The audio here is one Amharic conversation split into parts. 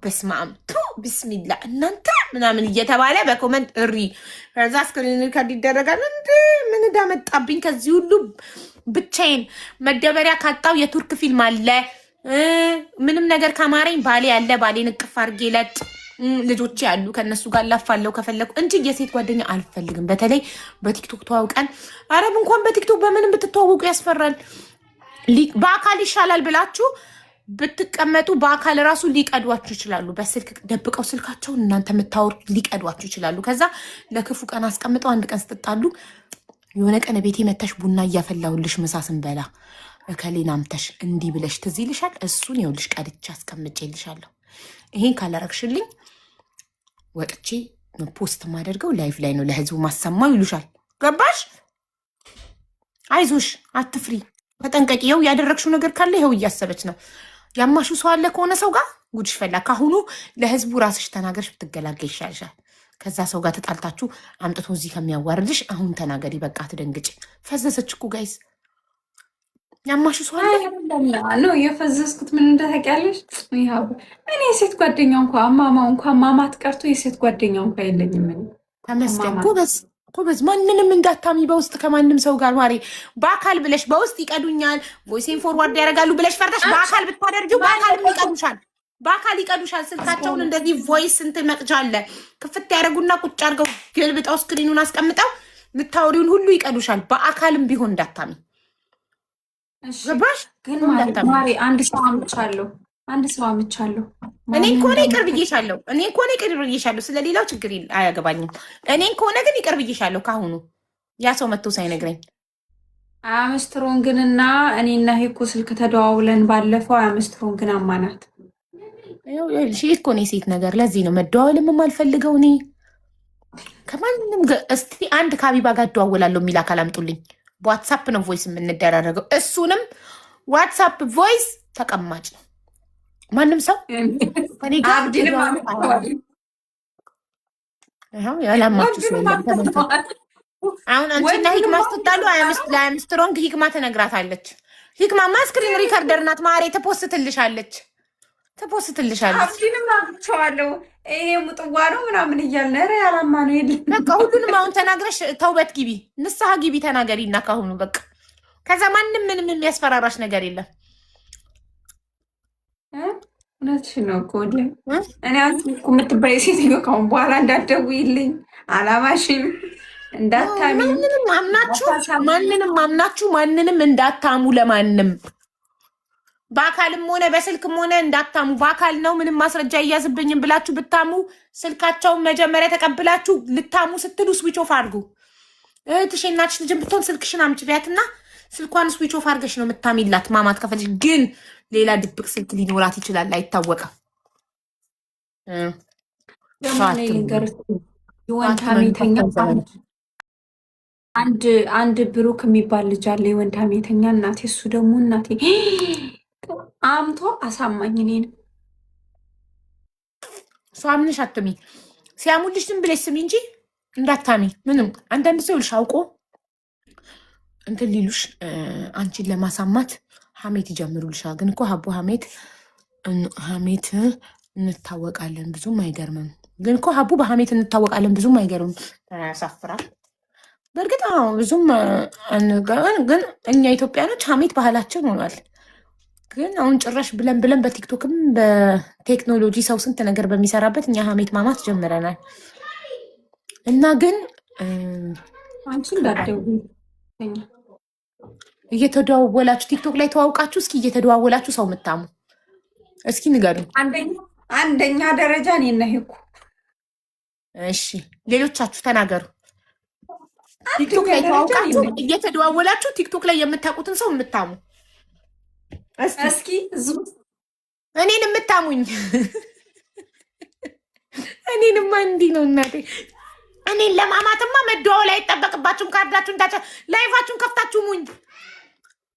በስመ አብ፣ ቱ፣ ቢስሚላ፣ እናንተ ምናምን እየተባለ በ comment እሪ። ከዛ screen record ይደረጋል። እንደ ምን እንዳመጣብኝ ከዚህ ሁሉ ብቻዬን መደበሪያ ካጣው የቱርክ ፊልም አለ። ምንም ነገር ካማረኝ ባሌ አለ። ባሌን እቅፍ አድርጌ ለጥ፣ ልጆቼ ያሉ ከእነሱ ጋር ላፋለው ከፈለኩ እንጂ የሴት ጓደኛ አልፈልግም። በተለይ በቲክቶክ ተዋውቀን፣ አረብ እንኳን በቲክቶክ በምንም ብትተዋወቁ ያስፈራል። በአካል ይሻላል ብላችሁ ብትቀመጡ በአካል ራሱ ሊቀዷችሁ ይችላሉ። በስልክ ደብቀው ስልካቸውን እናንተ የምታወሩት ሊቀዷችሁ ይችላሉ። ከዛ ለክፉ ቀን አስቀምጠው አንድ ቀን ስትጣሉ፣ የሆነ ቀን ቤቴ መተሽ ቡና እያፈላሁልሽ ምሳ ስንበላ እከሌን አምተሽ እንዲህ ብለሽ ትዝ ይልሻል። እሱን ይኸውልሽ ቀድቼ አስቀምጬልሻለሁ። ይሄን ካላረግሽልኝ ወጥቼ post የማደርገው live ላይ ነው ለህዝቡ ማሰማው ይሉሻል። ገባሽ? አይዞሽ፣ አትፍሪ፣ ተጠንቀቂ። ይኸው ያደረግሽው ነገር ካለ ይኸው እያሰበች ነው። ያማሹ ሰው አለ ከሆነ ሰው ጋር ጉድሽ ፈላ። ካሁኑ ለህዝቡ ራስሽ ተናገርሽ ብትገላገይ ይሻልሻል። ከዛ ሰው ጋር ተጣልታችሁ አምጥቶ እዚህ ከሚያዋርድሽ አሁን ተናገሪ። በቃ አትደንግጭ። ፈዘዘች እኮ guys። ያማሹ ሰው አለ። ነው የፈዘዝኩት። ምን እንደታውቂያለሽ? እኔ የሴት ጓደኛ እንኳ አማማው እንኳ ማማት ቀርቶ የሴት ጓደኛ እንኳ የለኝም። እኔ ተመስገን። ጎበዝ ጎበዝ። ማንንም እንዳታሚ በውስጥ ከማንም ሰው ጋር ማሬ። በአካል ብለሽ በውስጥ ይቀዱኛል፣ voice ኤን forward ያደርጋሉ ብለሽ ፈርተሽ በአካል ብታደርጊው በአካልም ይቀዱሻል። በአካል ይቀዱሻል። ስልካቸውን እንደዚህ voice እንትን መቅጃ አለ። ክፍት ያደርጉና ቁጭ አድርገው ገልብጠው screen ኑን አስቀምጠው የምታወሪውን ሁሉ ይቀዱሻል። በአካልም ቢሆን እንዳታሚ። ገባሽ? ግን ማሬ አንድ ሰው አምቻለሁ። አንድ ሰው አምቻለሁ። እኔን ከሆነ ይቅር ብዬሻለሁ። እኔን ከሆነ ይቅር ብዬሻለሁ። ስለሌላው ችግር አያገባኝም። እኔን ከሆነ ግን ይቅር ብዬሻለሁ። ካሁኑ ያ ሰው መጥቶ ሳይነግረኝ። አምስትሮንግንና እኔና ሄኮ ስልክ ተደዋውለን ባለፈው አምስትሮንግን አማናት። ይህ እኮ ነው የሴት ነገር። ለዚህ ነው መደዋወልም የማልፈልገው እኔ ከማንም። እስቲ አንድ ከሀቢባ ጋር እደዋወላለሁ የሚል አካል አምጡልኝ። በዋትሳፕ ነው voice የምንደራረገው። እሱንም ዋትሳፕ voice ተቀማጭ ነው። ማንም ሰው ከኔ ጋር ያላማችሁ ሰው የለም። አሁን አንቺና ሂክማ ስትጣሉ ለአምስትሮንግ ሂክማ ትነግራታለች። ሂክማማ screen recorder ናት ማሬ፣ ትፖስትልሻለች ትፖስትልሻለች። አብዲንም አግኝቼዋለሁ። ይሄ ሙጥዋ ነው ምናምን እያልን ኧረ ያላማ ነው የለም። በቃ ሁሉንም አሁን ተናግረሽ ተውበት ግቢ፣ ንስሐ ግቢ፣ ተናገሪ እና ካሁኑ በቃ ከዛ ማንም ምንም የሚያስፈራራሽ ነገር የለም። እውነትሽን ነው እኮ ወላሂ። እኔ አንቺ እኮ የምትባይ ሴትዮ ካሁን በኋላ እንዳትደውይልኝ፣ አላማሽም እንዳታሚ። ማንንም አምናችሁ፣ ማንንም አምናችሁ ማንንም እንዳታሙ፣ ለማንም በአካልም ሆነ በስልክም ሆነ እንዳታሙ። በአካል ነው ምንም ማስረጃ እያዝብኝም ብላችሁ ብታሙ ስልካቸውን መጀመሪያ ተቀብላችሁ ልታሙ ስትሉ switch off አድርጉ። እህትሽ እናትሽ ልጅን ብትሆን ስልክሽን አምጪ ቢያትና ስልኳን switch off አድርገሽ ነው የምታሚላት። ማማት ከፈለግሽ ግን ሌላ ድብቅ ስልክ ሊኖራት ይችላል፣ አይታወቅም። የወንድ ሀሜተኛ አንድ ብሩክ የሚባል ልጅ አለ። የወንድ ሀሜተኛ እናቴ፣ እሱ ደግሞ እናቴ አምቶ አሳማኝ እኔን። እሱ አምነሽ አትሚ። ሲያሙልሽ ዝም ብለሽ ስሚ እንጂ እንዳታሚ ምንም። አንዳንድ ሰው ይኸውልሽ አውቆ እንትን ሊሉሽ አንቺን ለማሳማት ሀሜት ይጀምሩልሻል። ግን እኮ ሀቦ ሀሜት ሀሜት እንታወቃለን፣ ብዙም አይገርምም። ግን እኮ ሀቡ በሀሜት እንታወቃለን፣ ብዙም አይገርምም። ያሳፍራል። በእርግጥ አዎ፣ ብዙም ግን እኛ ኢትዮጵያኖች ሀሜት ባህላችን ሆኗል። ግን አሁን ጭራሽ ብለን ብለን በቲክቶክም በቴክኖሎጂ ሰው ስንት ነገር በሚሰራበት እኛ ሀሜት ማማት ጀምረናል። እና ግን አንቺ እንዳትደውይ እየተደዋወላችሁ ቲክቶክ ላይ ተዋውቃችሁ እስኪ እየተደዋወላችሁ ሰው የምታሙ እስኪ ንገሩ። አንደኛ ደረጃ እኔ እና ሄኩ። እሺ ሌሎቻችሁ ተናገሩ። ቲክቶክ ላይ ተዋውቃችሁ እየተደዋወላችሁ ቲክቶክ ላይ የምታውቁትን ሰው የምታሙ እስኪ እኔን የምታሙኝ። እኔንማ እንዲህ ነው እናቴ። እኔን ለማማትማ መደዋወል አይጠበቅባችሁም። ካርዳችሁን ታቻ live ኣችሁን ከፍታችሁ ሙኝ።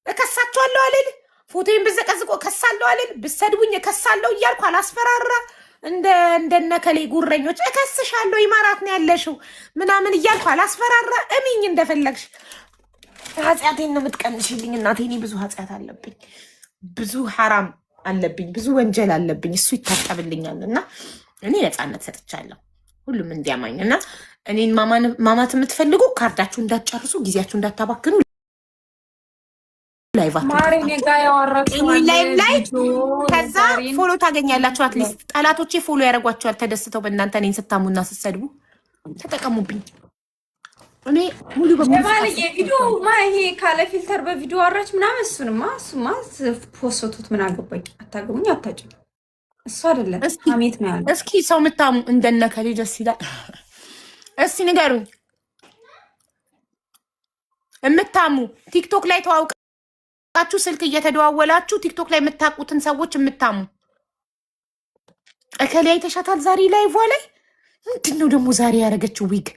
እከሳችኋለሁ አልል፣ ፎቶዬን ብዘቀዝቆ እከሳለሁ አልል፣ ብሰድቡኝ እከሳለሁ እያልኩ አላስፈራራ። እንደ እንደነከሌ ጉረኞች እከስሻለሁ ኢማራት ነው ያለሽው ምናምን እያልኩ አላስፈራራ። እሚኝ እንደፈለግሽ። ኃጢአቴን ነው የምትቀንሽልኝ እናቴ። እኔ ብዙ ኃጢአት አለብኝ፣ ብዙ ሐራም አለብኝ፣ ብዙ ወንጀል አለብኝ። እሱ ይታጠብልኛል እና እኔ ነፃነት ሰጥቻለሁ ሁሉም እንዲያማኝ እና እኔን ማማት የምትፈልጉ ካርዳችሁ እንዳትጨርሱ፣ ጊዜያችሁ እንዳታባክኑ፣ live ኣችሁ ማሬ እኔ ከፍታችሁ ጋ ያወራችው እኔ አለ live ላይ ቪዲዮ ከዛ ዛሬን follow ታገኛላችሁ። At least ጠላቶቼ follow ያደርጓቸዋል ተደስተው በእናንተ እኔን ስታሙና ስትሰድቡ ተጠቀሙብኝ። እኔ ሙሉ በሙሉ ፍቃድ የማንዬ ቪዲዮ ሰጥቻለሁ። ማ ይሄ ካለ filter በቪዲዮ አወራች ምናምን፣ እሱንማ እሱማ ፖስቱት። ምን አገባኝ? አታገቡኝ፣ አታጭኝ። እሱ አይደለም እስኪ ሀሜት ነው ያለው። እስኪ ሰው የምታሙ እንደነከሌ ደስ ይላል። እስቲ ንገሩኝ፣ የምታሙ ቲክቶክ ላይ ተዋውቃችሁ ስልክ እየተደዋወላችሁ ቲክቶክ ላይ የምታውቁትን ሰዎች የምታሙ እከሌ አይተሻታል ዛሬ live ላይ ምንድን ነው ደግሞ ዛሬ ያደረገችው ዊግ?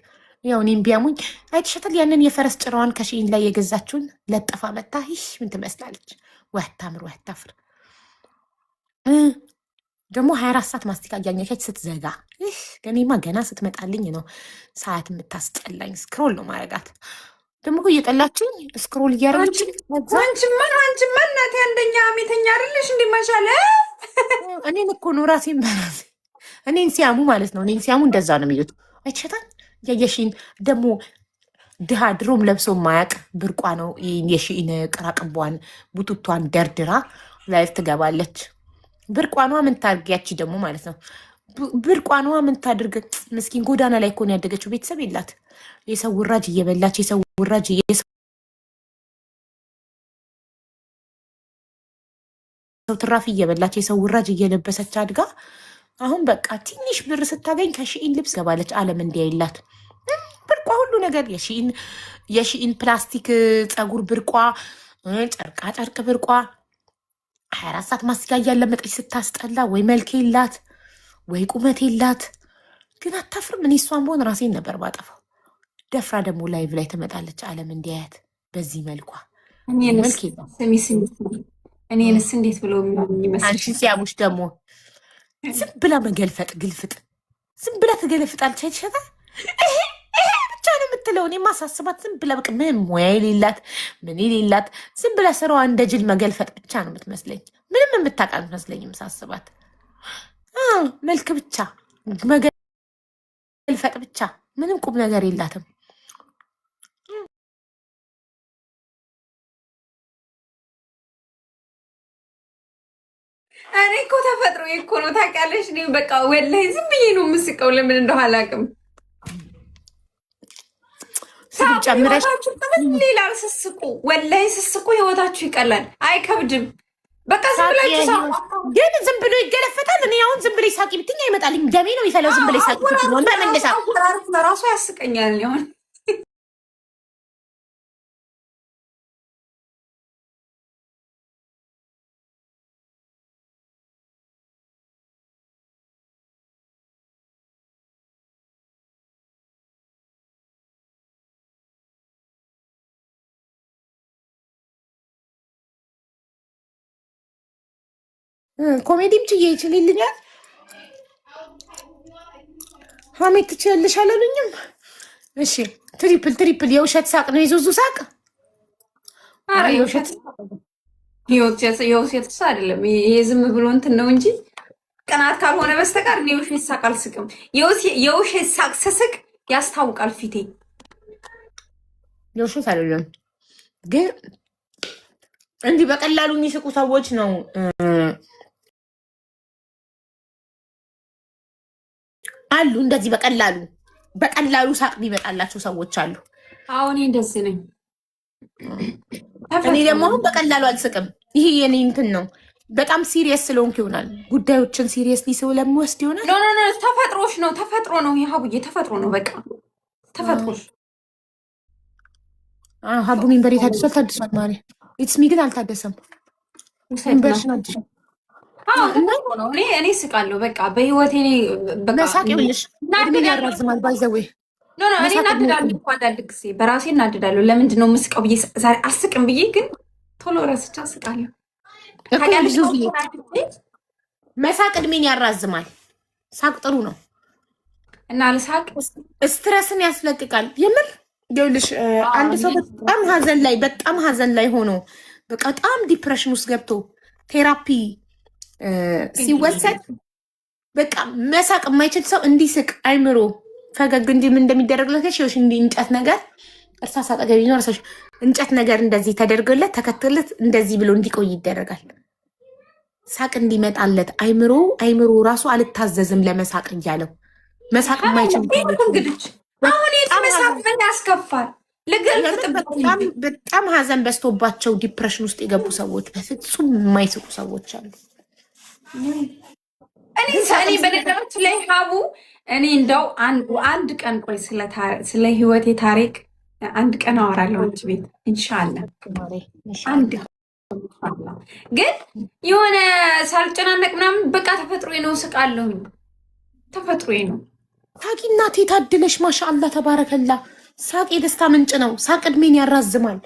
ያው እኔም ቢያሙኝ አይተሻታል ያንን የፈረስ ጭራዋን ከ Shein ላይ የገዛችውን ለጠፋ መታ ይህ ምን ትመስላለች? ወይ አታምር ወይ አታፍር። እ ደግሞ 24 ሰዓት ማስቲካ እያኘከች ስትዘጋ ይህ ገኔማ ገና ስትመጣልኝ ነው ሰዓት የምታስጠላኝ። Scroll ነው ማረጋት። ደግሞ እኮ እየጠላችኝ scroll እያደረገችኝ ከዛ አንቺማ አንቺማ እናቴ አንደኛ ሀሜተኛ አይደለሽ እንዴ? ማሻለ እኔን እኮ ነው ራሴን በራሴ እኔን ሲያሙ ማለት ነው። እኔን ሲያሙ እንደዛ ነው የሚሉት። አይተሻታል የ Shein ደግሞ ድሃ ድሮም ለብሶ ማያቅ ብርቋ ነው። የ Shein ቅራቅቧን ቡቱቷን ደርድራ live ትገባለች። ብርቋኗ ምን ታድርግ? ያቺ ደግሞ ማለት ነው ብርቋኗ ምን ታድርግ? ምስኪን ጎዳና ላይ እኮ ነው ያደገችው። ቤተሰብ የላት። የሰው ውራጅ እየበላች የሰው ውራጅ የሰው ትራፊ እየበላች የሰው ውራጅ እየለበሰች አድጋ አሁን በቃ ትንሽ ብር ስታገኝ ከ Shein ልብስ ገባለች። ዓለም እንዲያይላት ብርቋ ሁሉ ነገር የ Shein ፕላስቲክ ፀጉር ብርቋ፣ ጨርቃ ጨርቅ ብርቋ፣ 24 ሰዓት ማስቲካ እያለመጠች ስታስጠላ። ወይ መልክ የላት ወይ ቁመት የላት፣ ግን አታፍርም። እኔ እሷን ብሆን ራሴን ነበር ባጠፋው። ደፍራ ደግሞ live ላይ ትመጣለች ዓለም እንዲያያት በዚህ መልኳ። እኔንስ መልክ የላት። ስሚ ስሚ ስሚ፣ እኔንስ እንዴት ብለው የሚያምኝ አንቺን ይመስልሻል? ሲያሙሽ ደግሞ ዝም ብላ መገልፈጥ ግልፍጥ፣ ዝም ብላ ትገለፍጣለች። አይተሻታል? ይሄ ይሄ ብቻ ነው የምትለው። እኔ ማሳስባት ዝም ብላ በቃ ምንም ሙያ የሌላት ምን የሌላት ዝም ብላ ስራዋ እንደ ጅል መገልፈጥ ብቻ ነው የምትመስለኝ። ምንም የምታውቅ አትመስለኝም ሳስባት። መልክ ብቻ መገልፈጥ ብቻ ምንም ቁም ነገር የላትም። እኔ እኮ ተፈጥሮ እኮ ነው ታውቂያለሽ። እኔ በቃ ወላሂ ዝም ብዬ ነው የምስቀው፣ ለምን እንደው አላውቅም። ስድብ ጨምረሽ ህይወታችሁ ቅልል ይላል ስስቁ፣ ወላሂ ስስቁ ህይወታችሁ ይቀላል፣ አይከብድም። በቃ ዝም ብላችሁ ሳቁ። ግን ዝም ብሎ ይገለፈጣል። እኔ አሁን ዝም ብሎ ሳቂ ብትኛ አይመጣልኝ፣ ደሜ ነው የሚፈላው። ዝም ብሎ ሳቂ ብትኛ በምን ልሳቅ? አወራረፍ ለራሱ ያስቀኛል። ሆን ኮሜዲም ችዬ ይችልልኛል። ሀሜት ትችያለሽ አላሉኝም? እሺ triple triple የውሸት ሳቅ ነው የዙዙ ሳቅ። ኧረ የውሸት የውሸት ሳቅ አይደለም ይሄ፣ ዝም ብሎ እንትን ነው እንጂ ቅናት ካልሆነ በስተቀር እኔ የውሸት ሳቅ አልስቅም። የውሸት ሳቅ ስስቅ ያስታውቃል ፊቴ። የውሸት አይደለም ግን እንዲህ በቀላሉ የሚስቁ ሰዎች ነው አሉ። እንደዚህ በቀላሉ በቀላሉ ሳቅ ቢመጣላቸው ሰዎች አሉ። አሁን እኔ እንደዚህ ነኝ። እኔ ደግሞ አሁን በቀላሉ አልስቅም። ይሄ የኔ እንትን ነው። በጣም serious ስለሆንኩ ይሆናል። ጉዳዮችን seriously ስለምወስድ ይሆናል። No no no፣ ተፈጥሮሽ ነው። ተፈጥሮ ነው። ይሄ ሀቡዬ ተፈጥሮ ነው። በቃ ተፈጥሮሽ። ሀቡ member ታድሷል፣ ታድሷል። ማሪ it's me ግን አልታደሰም። Member ሽን አድሽ። ተፈጥሮ ነው። እኔ ስቃለሁ። በቃ በህይወቴ እኔ በቃ መሳቅ ይኸውልሽ እድሜን ያራዝማል። By the way No no፣ እኔ እናድዳለሁ እኮ አንዳንድ ጊዜ በራሴ እናድዳለሁ። ለምንድን ነው የምስቀው ብዬ ዛሬ አልስቅም ብዬ ግን ቶሎ ረስቼ አስቃለሁ። ታውቂያለሽ፣ መሳቅ እድሜን ያራዝማል። ሳቅ ጥሩ ነው እና ልሳቅ። Stress ን ያስለቅቃል። የምር ይኸውልሽ አንድ ሰው በጣም ሀዘን ላይ በጣም ሀዘን ላይ ሆኖ በቃ በጣም depression ውስጥ ገብቶ therapy ሲወሰድ በቃ መሳቅ የማይችል ሰው እንዲስቅ አይምሮ ፈገግ እንዲ ምን እንደሚደረግለት ሽሽ እንዲ እንጨት ነገር እርሳስ አጠገብ ይኖር እርሳስ እንጨት ነገር እንደዚህ ተደርጎለት ተከትለት እንደዚህ ብሎ እንዲቆይ ይደረጋል። ሳቅ እንዲመጣለት አይምሮ ራሱ አልታዘዝም ለመሳቅ እያለው መሳቅ የማይችል እንግዲህ አሁን መሳቅ ምን ያስከፋል? በጣም ሀዘን በዝቶባቸው depression ውስጥ የገቡ ሰዎች በፍጹም የማይስቁ ሰዎች አሉ። እኔ በነገራችን ላይ ሀቡ እኔ እንደው አንድ ቀን ቆይ ስለ ህይወቴ ታሪክ አንድ ቀን አወራለሁ አንቺ ቤት ኢንሻአላህ። አንድ ግን የሆነ ሳልጨናነቅ ምናምን በቃ ተፈጥሮዬ ነው፣ እስቃለሁ። ተፈጥሮዬ ነው። ሳቂ እናቴ፣ ታድለሽ። ማሻአላ ተባረከላ። ሳቅ የደስታ ምንጭ ነው። ሳቅ እድሜን ያራዝማል።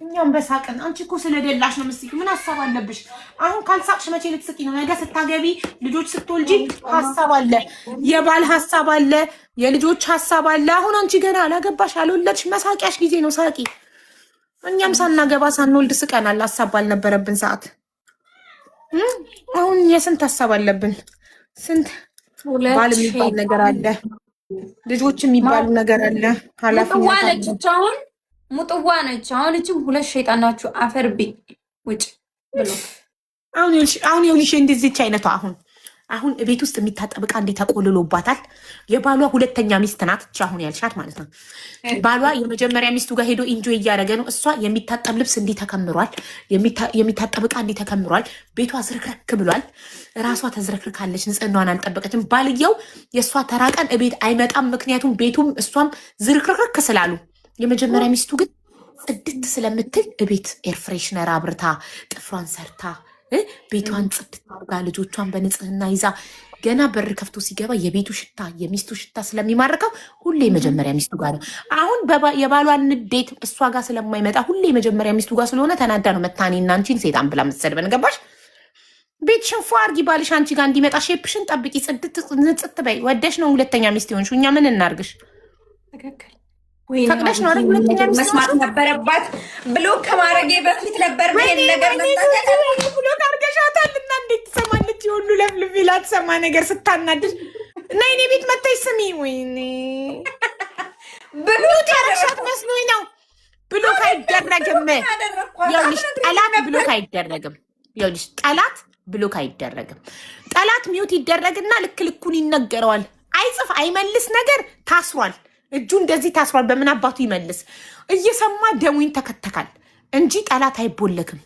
እኛም በሳቅን። አንቺ እኮ ስለደላሽ ነው የምትስቂው። ምን ሀሳብ አለብሽ? አሁን ካልሳቅሽ መቼ ልትስቂ ነው? ነገ ስታገቢ ልጆች ስትወልጂ ሀሳብ አለ፣ የባል ሀሳብ አለ፣ የልጆች ሀሳብ አለ። አሁን አንቺ ገና አላገባሽ አልወለድሽ፣ መሳቂያሽ ጊዜ ነው። ሳቂ። እኛም ሳናገባ ሳንወልድ ስቀናል፣ ሀሳብ ባልነበረብን ሰዓት። አሁን የስንት ሀሳብ አለብን። ስንት ባል የሚባል ነገር አለ፣ ልጆች የሚባሉ ነገር አለ። ኃላፊነት አሁን ሙጥዋ ነች። አሁን እችም ሁለት ሸይጣን ናችሁ። አፈር ቤ ውጭ ብሎ አሁን ይኸውልሽ እንደዚች አይነቷ አሁን ቤት ውስጥ የሚታጠብ ዕቃ እንዴ ተቆልሎባታል። የባሏ ሁለተኛ ሚስት ናት እቺ አሁን ያልሻት ማለት ነው። ባሏ የመጀመሪያ ሚስቱ ጋር ሄዶ enjoy እያደረገ ነው። እሷ የሚታጠብ ልብስ እንዲህ ተከምሯል። የሚታጠብ ዕቃ እንዲህ ተከምሯል። ቤቷ ዝርክርክ ብሏል። ራሷ ተዝረክርካለች። ንጽህናዋን አልጠበቀችም። ባልየው የእሷ ተራቀን እቤት አይመጣም። ምክንያቱም ቤቱም እሷም ዝርክርክ ስላሉ የመጀመሪያ ሚስቱ ግን ጽድት ስለምትል እቤት air freshener አብርታ ጥፍሯን ሰርታ ቤቷን ጽድት አድርጋ ልጆቿን በንጽህና ይዛ ገና በር ከፍቶ ሲገባ የቤቱ ሽታ የሚስቱ ሽታ ስለሚማርከው ሁሌ የመጀመሪያ ሚስቱ ጋር ነው። አሁን የባሏን ንዴት እሷ ጋር ስለማይመጣ ሁሌ የመጀመሪያ ሚስቱ ጋር ስለሆነ ተናዳ ነው መታኔ እና አንቺን ሴጣን ብላ የምትሰድበን። ገባሽ? ቤትሽን ፏ አድርጊ፣ ባልሽ አንቺ ጋር እንዲመጣ shape ሽን ጠብቂ፣ ጽድት ንጽት በይ። ወደሽ ነው ሁለተኛ ሚስት የሆንሽው። እኛ ምን እናርግሽ? ፈቅደሽ ነው አይደል? ሁለተኛ ሚስት መስማት ነበረባት። block ከማድረጌ በፊት ነበር ይሄን ነገር block አድርገሻታል። እና እንዴት ትሰማለች? የሁሉ ለፍልፍ ላትሰማ ነገር ስታናድድ እና የኔ ቤት መተሽ ስሚ። ወይኔ block ያረግሻት መስሎኝ ነው። block አይደረግም። ይኸውልሽ ጠላት block አይደረግም። ይኸውልሽ ጠላት block አይደረግም። ጠላት mute ይደረግና ልክ ልኩን ይነገረዋል። አይጽፍ አይመልስ ነገር ታስሯል። እጁ እንደዚህ ታስሯል። በምን አባቱ ይመልስ? እየሰማ ደሙን ተከተካል እንጂ ጠላት አይቦለክም።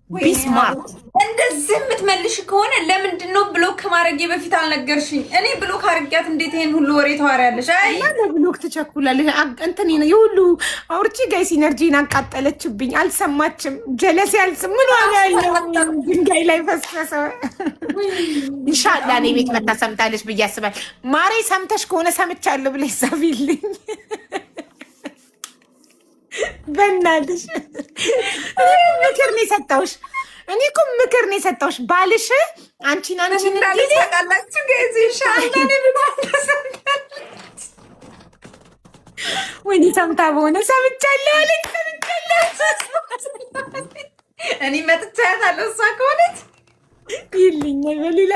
Be smart። እንደዚህ የምትመልሽ ከሆነ ለምንድን ነው block ከማድረጌ በፊት አልነገርሽኝ? እኔ block አድርጊያት እንዴት ይሄን ሁሉ ወሬ ታወሪያለሽ? አይ ለ block ትቸኩላለሽ። እንትን የሁሉ አውርቼ guys energy ን አቃጠለችብኝ። አልሰማችም። ጀለሴ አልስም ምን ዋጋ ያለው ድንጋይ ላይ ፈሰሰ። ኢንሻላህ እኔ ቤት መታ ሰምታለች ብዬ አስባለሁ። ማሬ ሰምተሽ ከሆነ ሰምቻለሁ ብለሽ ጻፊልኝ። በእናትሽ ምክር ነው የሰጠሁሽ። እኔ እኮ ምክር ነው የሰጠሁሽ። ባልሽ አንቺን አንቺን እንዳለች ታውቃላችሁ። guys ኢንሻአላህ እኔ ወይኔ ሰምታ በሆነ ሰምቻለሁ አለች። ሰምቻለሁ እኔ መጥቻያታለሁ። እሷ ከሆነች ይልኛል በሌላ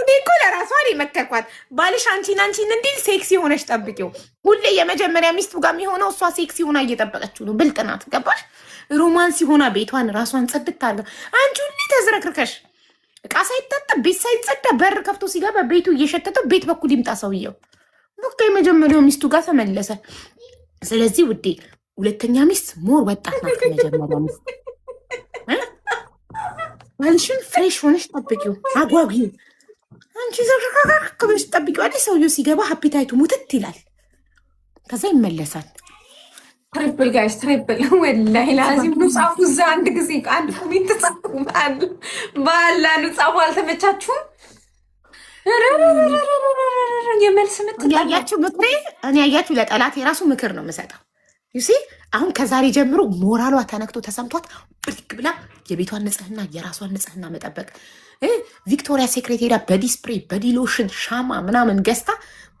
እኔ እኮ ለራሷ ነው የመከርኳት። ባልሽ አንቺን አንቺን እንዲል ሴክሲ ሆነሽ ጠብቂው። ሁሌ የመጀመሪያ ሚስቱ ጋር የሚሆነው እሷ ሴክሲ ሆና እየጠበቀችው ነው። ብልጥ ናት። ገባሽ? romance ሆና ቤቷን ራሷን ጽድት አድርጋ፣ አንቺ ሁሌ ተዝረክርከሽ እቃ ሳይታጠብ ቤት ሳይጸዳ በር ከፍቶ ሲገባ ቤቱ እየሸተተው ቤት በኩል ይምጣ ሰውየው። በቃ የመጀመሪያው ሚስቱ ጋር ተመለሰ። ስለዚህ ውዴ ሁለተኛ ሚስት more ወጣት ናት ከመጀመሪያ ሚስት። ባልሽን fresh ሆነሽ ጠብቂው፣ አጓጊው። አንቺ ዝርክርክ ብለሽ ጠብቂው። አዲስ ሰውየው ሲገባ appetite ኡ ሙትት ይላል። ከዛ ይመለሳል። Triple guys triple፣ ወላሂ ላዚም ኑ ጻፉ። እዛ አንድ ጊዜ አንድ comment ጻፉ። ባላ ኑ ጻፉ። አልተመቻችሁም? የመልስ ምት ያያችሁ ምክሬ እኔ ያያችሁ ለጠላት የራሱ ምክር ነው የምሰጠው። You see አሁን ከዛሬ ጀምሮ ሞራሏ ተነክቶ ተሰምቷት ብድግ ብላ የቤቷን ንጽህና የራሷን ንጽህና መጠበቅ፣ Victoria Secret ሄዳ body spray፣ body lotion፣ ሻማ ምናምን ገዝታ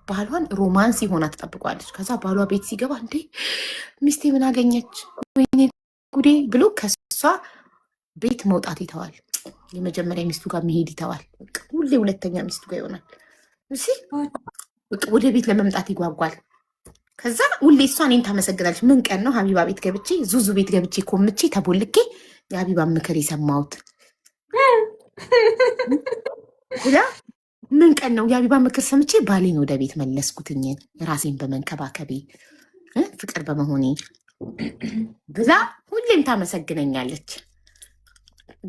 ባሏን romance ሆና ትጠብቋለች። ከዛ ባሏ ቤት ሲገባ እንዴ ሚስቴ ምን አገኘች ወይኔ ጉዴ ብሎ ከሷ ቤት መውጣት ይተዋል። የመጀመሪያ ሚስቱ ጋር መሄድ ይተዋል። በቃ ሁሌ ሁለተኛ ሚስቱ ጋር ይሆናል። እሺ፣ በቃ ወደ ቤት ለመምጣት ይጓጓል። ከዛ ሁሌ እሷ እኔን ታመሰግናለች። ምን ቀን ነው ሀቢባ ቤት ገብቼ፣ ዙዙ ቤት ገብቼ፣ ኮምቼ ተቦልኬ የሀቢባን ምክር የሰማሁት ብላ፣ ምን ቀን ነው የሀቢባ ምክር ሰምቼ ባሌን ወደ ቤት መለስኩትኝ ራሴን በመንከባከቤ፣ ፍቅር በመሆኔ ብላ ሁሌም ታመሰግነኛለች።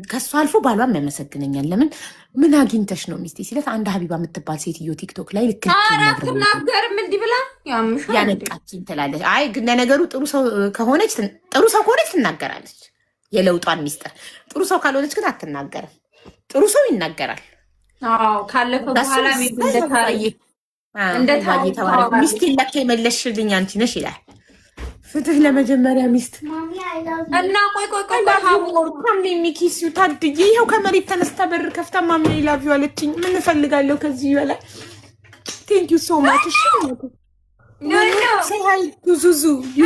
ከሱ አልፎ ባሏም ያመሰግነኛል። ለምን ምን አግኝተሽ ነው ሚስቴ ሲለት፣ አንድ ሀቢባ የምትባል ሴትዮ ቲክቶክ ላይ ልክ ልክ ኧረ አትናገርም እንዲህ ብላ፣ ያምሻል እንዴ? ያነቃችኝ ትላለች። አይ ግን ለነገሩ ጥሩ ሰው ከሆነች ትናገራለች የለውጧን ሚስጥር። ጥሩ ሰው ካልሆነች ግን አትናገርም። ጥሩ ሰው ይናገራል። አዎ፣ ካለፈ በኋላ maybe እንደ ታሪክ ታወራለች። ሚስቴን ለካ የመለስሽልኝ አንቺ ነሽ ይላል። ፍትህ ለመጀመሪያ ሚስት። እና ቆይ ቆይ ቆይ ቆይ ሀቡ፣ Mommy miss you ታድዬ፣ ይኸው ከመሬት ተነስታ በር ከፍታ "Mommy, I love you" አለችኝ። ምን እፈልጋለሁ ከዚህ በላይ? Thank you so much። እሺ። No. Say hi to ዙዙ. You